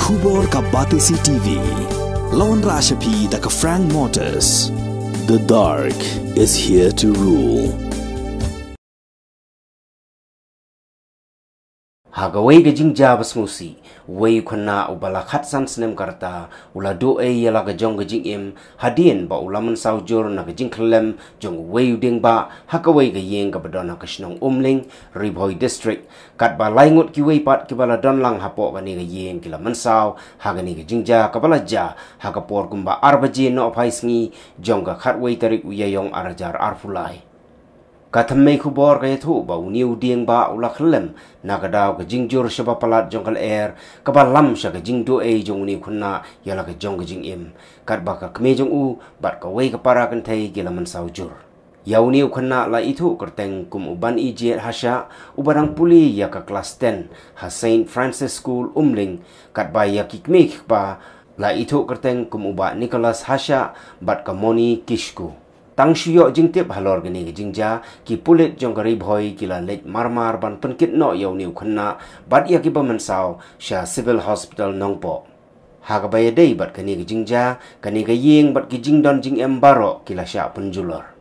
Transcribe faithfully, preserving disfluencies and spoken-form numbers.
Khubor ka Batesi T V. Lawan Rashapi da ka Frank Motors. The dark is here to rule. Ha kawei ka jingjia ba sngewsih, uwei u khynnah uba la khatsan snem ka rta u la duh ei ïa la ka jong ka jingim hadien ba u la mynsaw jur na ka jingkhyllem jong uwei u diengbah ha kawei ka ïing kaba don ha ka shnong Umling, Ri Bhoi District. Katba lai ngut kiwei pat kiba la don lang hapoh kane ka ïing ki la mynsaw ha kane ka jingjia kaba la jia ha ka por kumba ar baje nohphai sngi jong ka khatwei tarik u Ïaïong ar hajar arphew lai. Ka thymmei khubor ka ïathuh ba une u diengbah u la khyllem na ka daw ka jingjur shaba palat jong ka lyer kaba lam sha ka jingduh ei jong une u khynnah ïa la ka jong ka jingim, katba ka kmie jong u bad kawei ka para kynthei ki la mynsaw jur. Ïa une u khynnah la ithuh kyrteng kum u Banijied Hashah, uba dang pule ïa ka klas ten ha Saint Francis School, Umling, katba ïa ki kmie ki kpa la ithuh kyrteng kum u Bah Nicholas Hashah bad ka Moni Kishku. Tang shu ïoh jingtip halor kane ka jingjia, ki pulit jong ka Ri Bhoi ki la leit marmar ban pynkit noh ïa une u khynnah bad ïa kiba mynsaw sha Civil Hospital Nongpoh. Ha kaba ïadei bad kane ka jingjia, kane ka ïing bad ki jingdon jingem baroh ki la shah pynjulor.